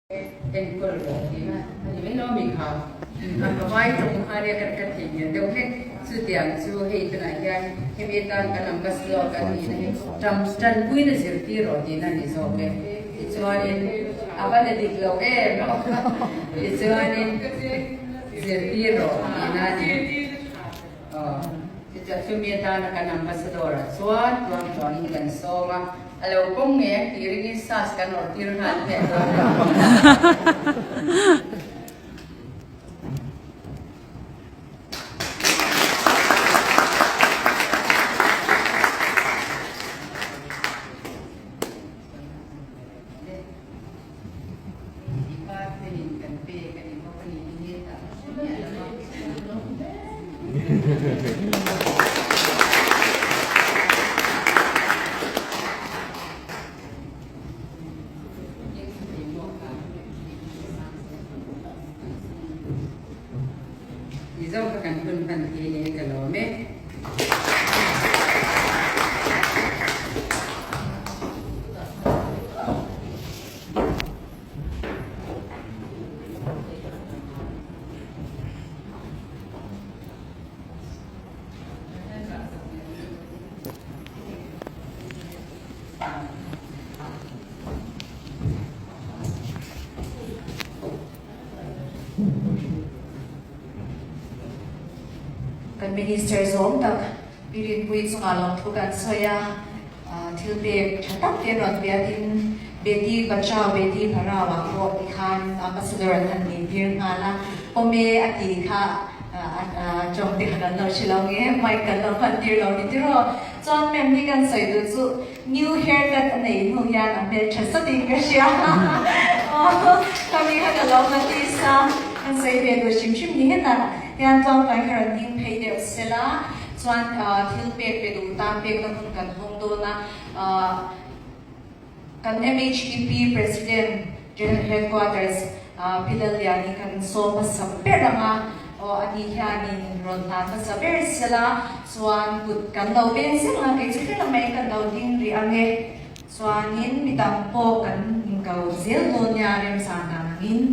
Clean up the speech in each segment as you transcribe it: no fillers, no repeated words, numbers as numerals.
Enkawl rawh tihna a ni mai lo mi kha. A vai tawng kha nia kan ka theihnghilh deuh hlek. Chutiang chu hei tunah hian hemi atan kan ambassador kan nihna hi ṭam ṭanpuina zirtir rawh tihna a ni zawk e. Tichuanin a va la dik lo em? Tichuanin zirtir rawh tihna a ni. Aw, chutiang chumi atana kan ambassador-ah chuan tuang tuangin kan sawm a, a lo pawm ngei ang tih ringin sas kan awrh tir nghal hmiah dawn a. Department-in kan pek a ni bawk a ni hi hetah miah lo a. Mizo kha kan hun hman thei ni ka lawm e. Kan Minister zawm tak Pi Rinpuii chungah lawmthu kan sawi a, thil pek tha tak te rawn biakin Beti Bachao Beti Bharao ah pawh tikhan Ambassador an han nih tir nghal a, Awme a tih kha tawng te kha kan lo hre lo nge, mic kan lo hman tir lo ni tiraw? Chuan ma'am hi kan sawi duh chu new haircut a neih hnu hian a hmeltha sawtin ka hria aw khami kha ka lo notice a, kan sawi ve duh hrim hrim ni hetah hian tlangtlai kha rawn ding phei deuh sela chuan thil pek pe duh tan pekna hun kan hawng dawn a, kan MHEP President General Headquarters Pi Lalliani kan sawm hmasa ber ang a, aw ani hianin rawn hlan hmasa ber sela chuan kut kan lo beng zeng a, kei chu hre lamah in kan lo ding rih ang e, chuanin midang pawh kan inko zel dawn nia remchang dan angin.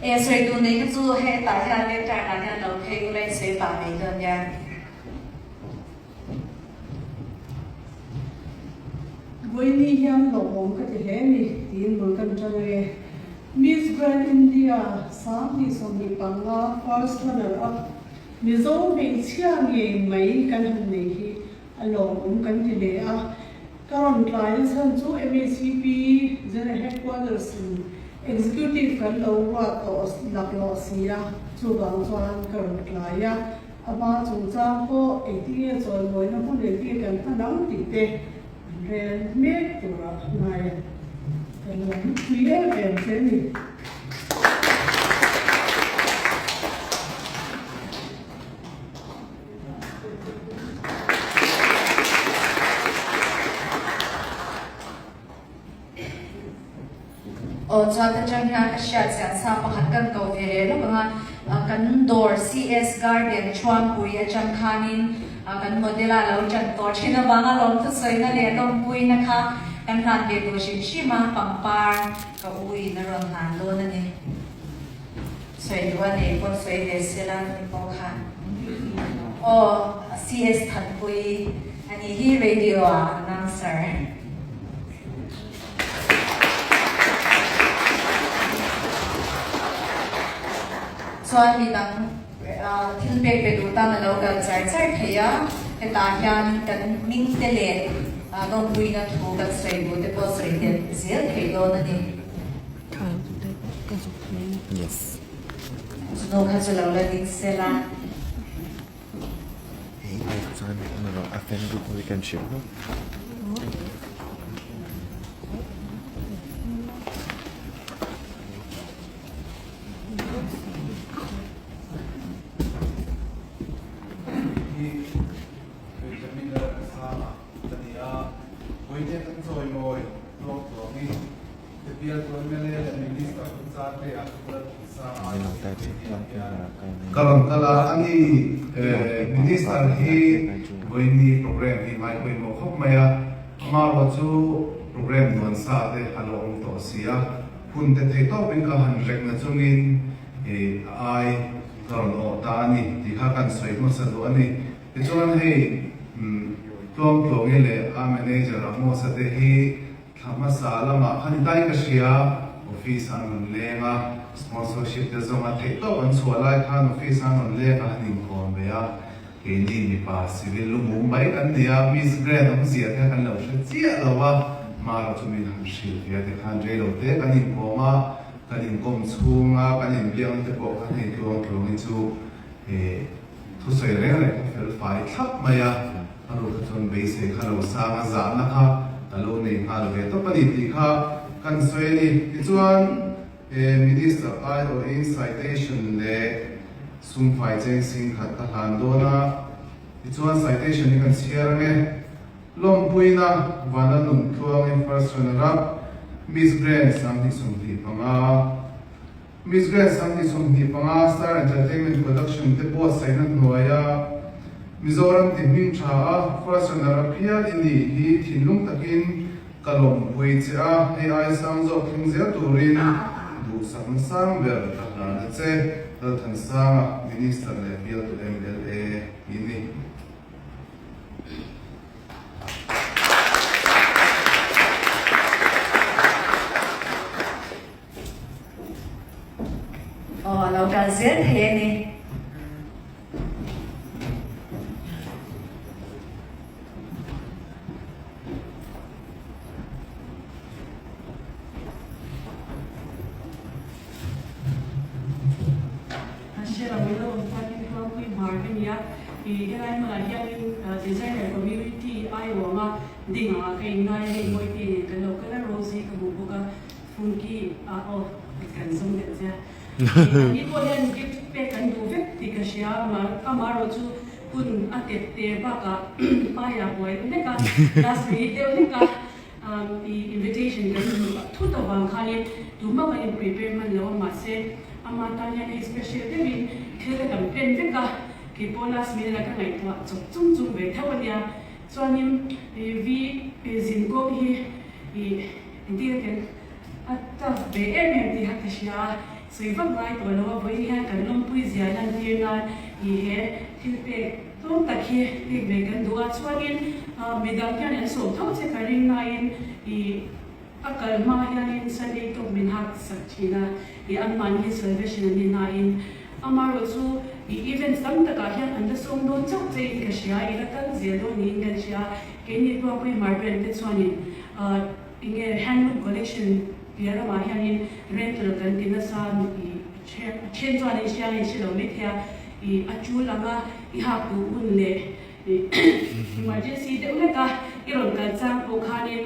E sawi tur nei kha chu hetah hian lectern ah hian lo phei ula in sawi pah mai dawn nia. Vawiini hian lawmawm ka ti hle ni tiin bul kan tan e. Miss Grand India 2025 first runner up Mizo hmeichhia ngei mai kan han nei hi a lawmawm kan ti hle a. Ka rawn tlai na chhan chu MHCP General Headquarters in Executive kan lo ruat tawh laklawh si a, chuvang chuan ka rawn tlai a, a hma chungchang pawh engtinge chawimawina hun engtinge kan hman ang tih te an rel mek tura ngai a, ka lo pui em em che a ni. Aw chuan atang hian ka hriat chian sa pakhat kan ko ve leh lawk ang a, kan dawr CS Garden Thuampui atang khanin kan model a lo tan tawh thin avanga lawmthusawina leh lawmpuina kha kan hlan ve duh hrim hrim a, pangpar ka uiin a rawn hlan dawn a ni. Sawi duh a nei pawh sawi ve sela ni pawh khan. Aw CS Thanpuii a ni hi radio ah announcer. Chuan midang thil pek pe duh tan a lo kal char char thei a, hetah hian kan hming te leh lawmpuina thu kan sawi duh te pawh sawi tel zel thei dawn a ni. Yes. Chu kha chu lo la ding sela. Hei ai chuan erawh a fan group ho hi kan hrilh hlawm. Hi Benjamin Lalransanga ka ni a, Vawiin kan chawimawi tluang tluangin Ka rawn kal a, ani Minister hi. Vawiini program hi ngai pawimawh khawp mai a, amaherawh chu program nuan sa te a lo awm tawh si a, hun te theih tawpin ka han rek na chungin a ai ka rawn awh ta a ni tih kha kan sawi hmasa duh a ni. Tichuan hei Tluangtluangi leh a manager Amos-a te hi thla hmasa lamah khan i dai ka hria, office an rawn leng a, sponsorship te zawnga theih tawp an chhuah lai khan office an rawn leng a han inkawm ve a, keini mipa civil lu mum mai kan ni a, Miss Grand awmzia te kan lo hre chiah lo a, Mara chu min han hrilh ve a tikhan reilo te kan inkawm a, kan inkawm chhunga kan inbiakna te pawh khan hei Tluangtluangi chu he Thusawi reng reng kha fel fai thlap mai a, a ru kha chuan beisei kha lo sang a, zahna kha ka lo nei nghal ve tawp a ni tih kha kan sawi a ni. Tichuan, he Minister aiawhin citation leh sumfai cheng sing khat ka hlan dawn a, tichuan citation hi kan chhiar ang e. Lawmpuina Vanlalnun Tluangin First Runner Up, Miss Grand 2025. Miss Grand 2025 Star Entertainment Production te buatsaihna hnuaia Mizoram ti hming tha a first runner up hial i nih hi thinlung takin ka lawmpui che a, hei ai sang zawk thleng zel turin duhsakna sang ber ka hlan a che, Lalthansanga, Minister leh bialtu mla i ni. Aw a lo kal zel thei a ni. An hre lo mai lo ang chuanin Tluangpui Hmar ka ni a, i helai hmunah hianin designer community aiawma ding angah ka inngai a, hei Mawite nen kan lo kal a, Rosie ka hmu bawk a, Funky ah aw kan zawng deuh che a, i an ni pawh hian gift pek an duh vek tih ka hria a, amaherawh chu hun a tet te bakah paia buai hlek a, last minute deuh hlek a. I invitation kan hmuh thut avang khanin tumah kan in prepare hman lo a, mahse ama tan hian hei special deuhin thil ka kan plan vek a, keipawh last minute a ka ngaihtuah chawp chung chung ve theuh a nia. Chuanin V zinkawng hi i engtin a tel a tough ve em em tih kha ka hria a, sawi vak ngai tawh lo a, vawiin hian kan lawmpui zia lantir nan i he thil pek Tlawm tak hi pek ve kan duh a, chuanin midang hian an sawm tho che ka ring naiin i a kal hma hianin Sunday tawk min hak sak thin a, i anmahni hi salvation an ni naiin amaherawh chu i events tam takah hian an la sawm dawn chauh che in ka hria, i la kal zel dawn niin kan hria, keini Tuapui Margaret te chuanin enge handloom collection piah lamah hianin rental kan ti nasa i then chuan in hria in hre lo maithei a. I a tul anga i hak duh hun leh emergency deuh hlek a i rawn kal chang pawh khanin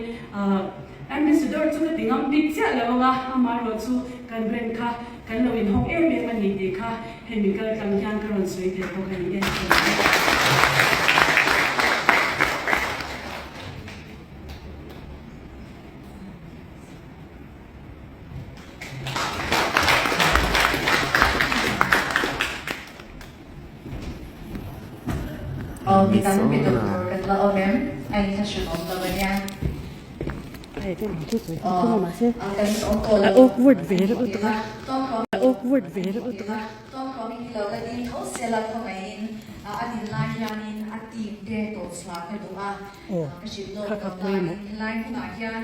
ambassador chu ka ti ngam bik chiah lo anga amaherawh chu kan brand kha kan lo inhawng em em a ni tih kha hemi kal tlang hian ka rawn sawi tel bawk a ni e. Aw midang pe deuh tur kan la awm em? A inthlahrun awm lo ania. Aw kan awm tawh lo. Tawngkawng hi lo la ding tho sela khawngaihin a din lai hianin a team te tawh chhuah ka duh a, ka hrilh lawk lo ta in helai hmunah hian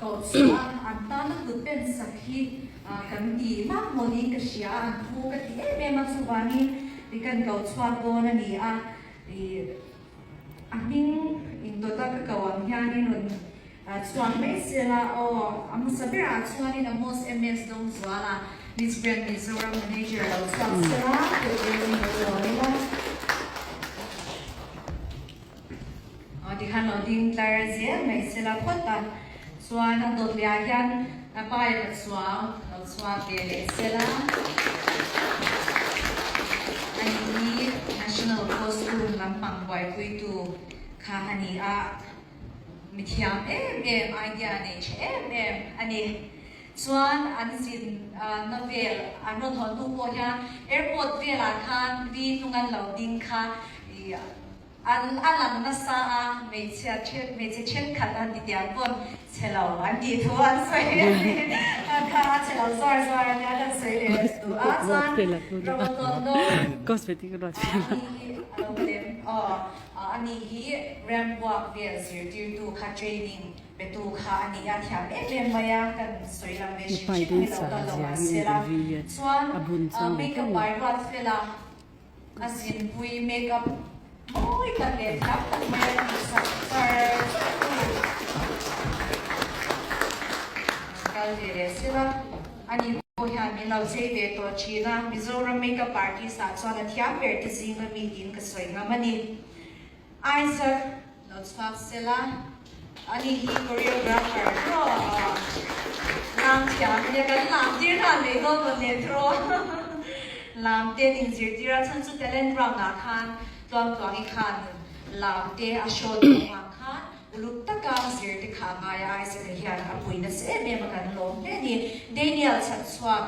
Koh chuan an tana kut pen sak hi kan ti mak mawlin ka hria a, an phu ka ti em em a, chuvangin i kan koh chhuak dawn a ni a, i a hming indawta ka koh ang hianin rawn chhuak mai sela aw, a hmasa berah chuanin Amos MS Dawngzuala, Miss Grand Mizoram Manager lo chhuak sela, kut pen in lo lawm ila. Tikhan lo ding tlar zel mai sela phawt a, chuan a dawt leh ah hian a pa in a chuang lo chhuak ve leh sela. Ani hi National Costume lampang buaipuitu kha a ni a, mithiam em em, idea nei tha em em a ni. Chuan an zin na vel an rawn hawn hnu pawh hian airport velah khan vi hnung an lo ding kha i. An a lang nasa a, hmeichhia then hmeichhe thenkhat an ti tiang pawn chhe lo an tih thu an sawi a ni. A kha a chhe lo zuar zuar a nia kan sawi leh duh a chuan Robotondo a ni hi a lo lem aw a ni hi rambuak vel zirtirtu kha training petu kha a ni a thiam em em mai a kan sawi lang ve hrim hrim hi lo kal lo mahse la chuan makeup by Ruatfela A zinpui makeup mawi tak leh thiam tak mai a tihsak char char tu an kal ve leh sil a, ani pawh hian min lo chei ve tawh thin a, Mizoram makeup artist ah chuan a thiam ber te zinga mi tiin ka sawi ngam a ni. Isaac lo chhuak sela, ani hi choreographer tiraw lam thiam nia kan lam tir nghal mai dawn maw le tiraw lam te an inzirtir a chhan chu talent round ah khan Tluangtluangi khan lam te a show duh avang khan uluk taka zir te kha a ngai a Isaac a hian a pui nasa em em a kan lawm hle a ni Daniel chhatchhuak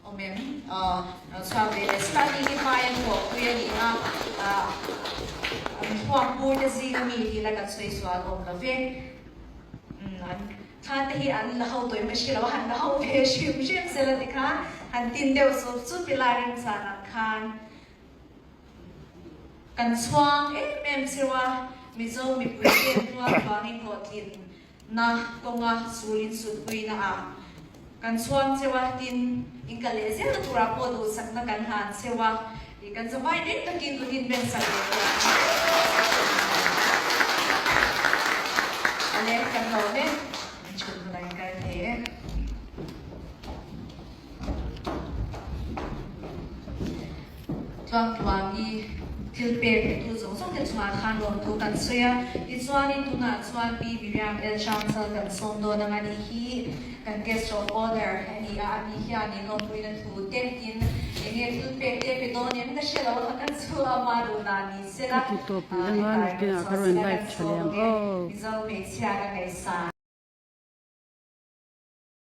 Awm em? Aw, lo chhuak ve leh sila ni hi hmai an thawhpui a ni a, an thluak bur te zing a mi tih la kan sawi sual awm lo ve. Umm, an thlan te hi an la ho tawhin ka hre lo a, han la ho ve hrim hrim sela tikhan han tin deuh sup sup ila remchang ang khan kan chhuang em em cheu a, Mizo mipui te hnual vangin hlawhtlin Na kawnga sul in sutpui na ah kan chhuang cheu a, tin in kal leh zel na turah pawh duhsakna kan hlan cheu a, i kan zavai reng takin kutin ben sak leh teh ang. Ale kan lawm e, in chhun hunah in kal thei e. Tluangtluangi thil pek petu zawng zawng te chungah khan lawmthu kan sawi a, tichuanin tunah chuan Pi Miriam El Changchal kan sawm dawn ang a ni hi kan guest of honour a ni a, ani hianin lawmpuina thu te tin enge thil pek te pe dawn em ka hre lo a kan chu ama duh dan ni sela Ka ti tawp leh anga hetlai nakinah rawn ka chhuah rawn sela live kan tha sawm leh ang ang e aw. Mizo hmeichhia ka ngaihsan.